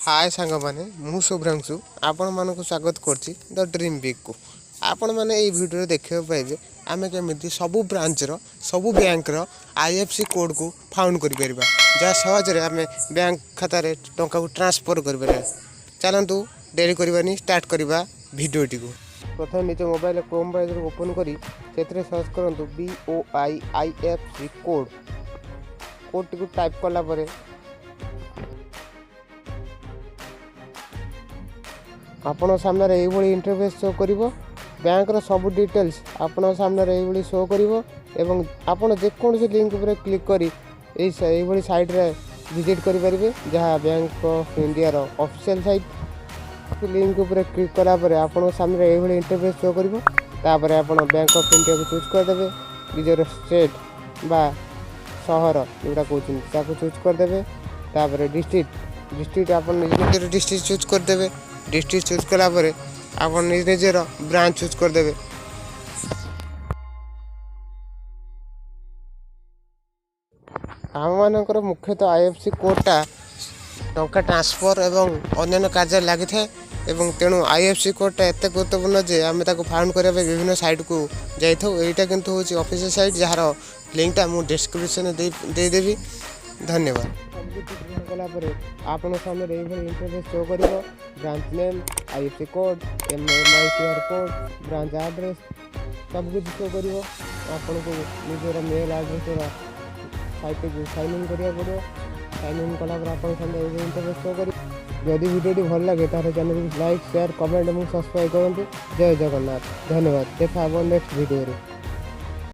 ହାଏ ସାଙ୍ଗମାନେ, ମୁଁ ଶୁଭ୍ରାଂଶୁ ଆପଣମାନଙ୍କୁ ସ୍ୱାଗତ କରୁଛି ଦ ଡ୍ରିମ୍ ବିଗ୍କୁ। ଆପଣମାନେ ଏଇ ଭିଡ଼ିଓରେ ଦେଖିବାକୁ ପାଇବେ, ଆମେ କେମିତି ସବୁ ବ୍ରାଞ୍ଚର, ସବୁ ବ୍ୟାଙ୍କର ଆଇଏଫ୍ଏସସି କୋଡ଼୍କୁ ଫାଉଣ୍ଡ କରିପାରିବା, ଯାହା ସହଜରେ ଆମେ ବ୍ୟାଙ୍କ ଖାତାରେ ଟଙ୍କାକୁ ଟ୍ରାନ୍ସଫର୍ କରିପାରିବା। ଚାଲନ୍ତୁ, ଡେରି କରିବାନି, ଷ୍ଟାର୍ଟ କରିବା ଭିଡ଼ିଓଟିକୁ। ପ୍ରଥମେ ନିଜ ମୋବାଇଲ କ୍ରୋମ୍ ବ୍ରାଉଜର ଓପନ୍ କରି ସେଥିରେ ସର୍ଚ୍ଚ କରନ୍ତୁ BOI IFSC code. କୋଡ଼୍ଟିକୁ type କଲା ପରେ ଆପଣଙ୍କ ସାମ୍ନାରେ ଏଇଭଳି ଇଣ୍ଟରଫେସ୍ ଶୋ କରିବ। ବ୍ୟାଙ୍କର ସବୁ ଡିଟେଲ୍ସ ଆପଣଙ୍କ ସାମ୍ନାରେ ଏଇଭଳି ଶୋ କରିବ ଏବଂ ଆପଣ ଯେକୌଣସି ଲିଙ୍କ ଉପରେ କ୍ଲିକ୍ କରି ଏଇଭଳି ସାଇଟ୍ରେ ଭିଜିଟ୍ କରିପାରିବେ, ଯାହା ବ୍ୟାଙ୍କ ଅଫ୍ ଇଣ୍ଡିଆର ଅଫିସିଆଲ୍ ସାଇଟ୍। ଲିଙ୍କ ଉପରେ କ୍ଲିକ୍ କଲା ପରେ ଆପଣଙ୍କ ସାମ୍ନାରେ ଏଇଭଳି ଇଣ୍ଟରଫେସ୍ ଶୋ କରିବ। ତାପରେ ଆପଣ ବ୍ୟାଙ୍କ ଅଫ୍ ଇଣ୍ଡିଆକୁ ଚୁଜ୍ କରିଦେବେ। ନିଜର ଷ୍ଟେଟ୍ ବା ସହର ଯେଉଁଟା କହୁଛନ୍ତି, ତାକୁ ଚୁଜ୍ କରିଦେବେ। ତାପରେ ଡିଷ୍ଟ୍ରିକ୍ଟ। ଡିଷ୍ଟ୍ରିକ୍ଟ ଆପଣ ନିଜ ନିଜର ଡିଷ୍ଟ୍ରିକ୍ଟ ଚୁଜ୍ କରିଦେବେ। ଡିଷ୍ଟ୍ରିକ୍ଟ ଚୁଜ୍ କଲା ପରେ ଆପଣ ନିଜ ନିଜର ବ୍ରାଞ୍ଚ ଚୁଜ୍ କରିଦେବେ। ଆମମାନଙ୍କର ମୁଖ୍ୟତଃ ଆଇଏଫ୍ଏସସି କୋଡ଼୍ଟା ଟଙ୍କା ଟ୍ରାନ୍ସଫର୍ ଏବଂ ଅନ୍ୟାନ୍ୟ କାର୍ଯ୍ୟରେ ଲାଗିଥାଏ ଏବଂ ତେଣୁ ଆଇଏଫ୍ଏସସି କୋଡ଼୍ଟା ଏତେ ଗୁରୁତ୍ୱପୂର୍ଣ୍ଣ ଯେ ଆମେ ତାକୁ ଫାଉଣ୍ଡ କରିବା ପାଇଁ ବିଭିନ୍ନ ସାଇଟ୍କୁ ଯାଇଥାଉ। ଏଇଟା କିନ୍ତୁ ହେଉଛି ଅଫିସିଆଲ୍ ସାଇଟ୍, ଯାହାର ଲିଙ୍କଟା ମୁଁ ଡିସ୍କ୍ରିପ୍ସନ୍ରେ ଦେଇଦେବି। ଧନ୍ୟବାଦ। ସବୁକିଛି ପୂରଣ କଲା ପରେ ଆପଣଙ୍କ ସାମ୍ନାରେ ଏଇଭଳି ଇଣ୍ଟରଫେସ୍ ଶୋ କରିବ। Branch name, IFSC code, MICR code, branch address ସବୁକିଛି ଶୋ କରିବ। ଆପଣଙ୍କୁ ନିଜର ମେଲ୍ ଆଡ୍ରେସ୍ ଦ୍ୱାରା ସାଇଟ୍ଟିକୁ ସାଇନ୍ ଇନ୍ କରିବାକୁ ପଡ଼ିବ। ସାଇନ୍ ଇନ୍ କଲା ପରେ ଆପଣଙ୍କ ସାମ୍ନାରେ ଏଇଭଳି ଇଣ୍ଟରଫେସ୍ ଶୋ କରିବ। ଯଦି ଭିଡ଼ିଓଟି ଭଲ ଲାଗେ, ତାହେଲେ ଚ୍ୟାନେଲକୁ ଲାଇକ୍, ସେୟାର, କମେଣ୍ଟ ଏବଂ ସବସ୍କ୍ରାଇବ୍ କରନ୍ତୁ। ଜୟ ଜଗନ୍ନାଥ। ଧନ୍ୟବାଦ। ଦେଖା ହେବ ନେକ୍ସଟ ଭିଡ଼ିଓରେ।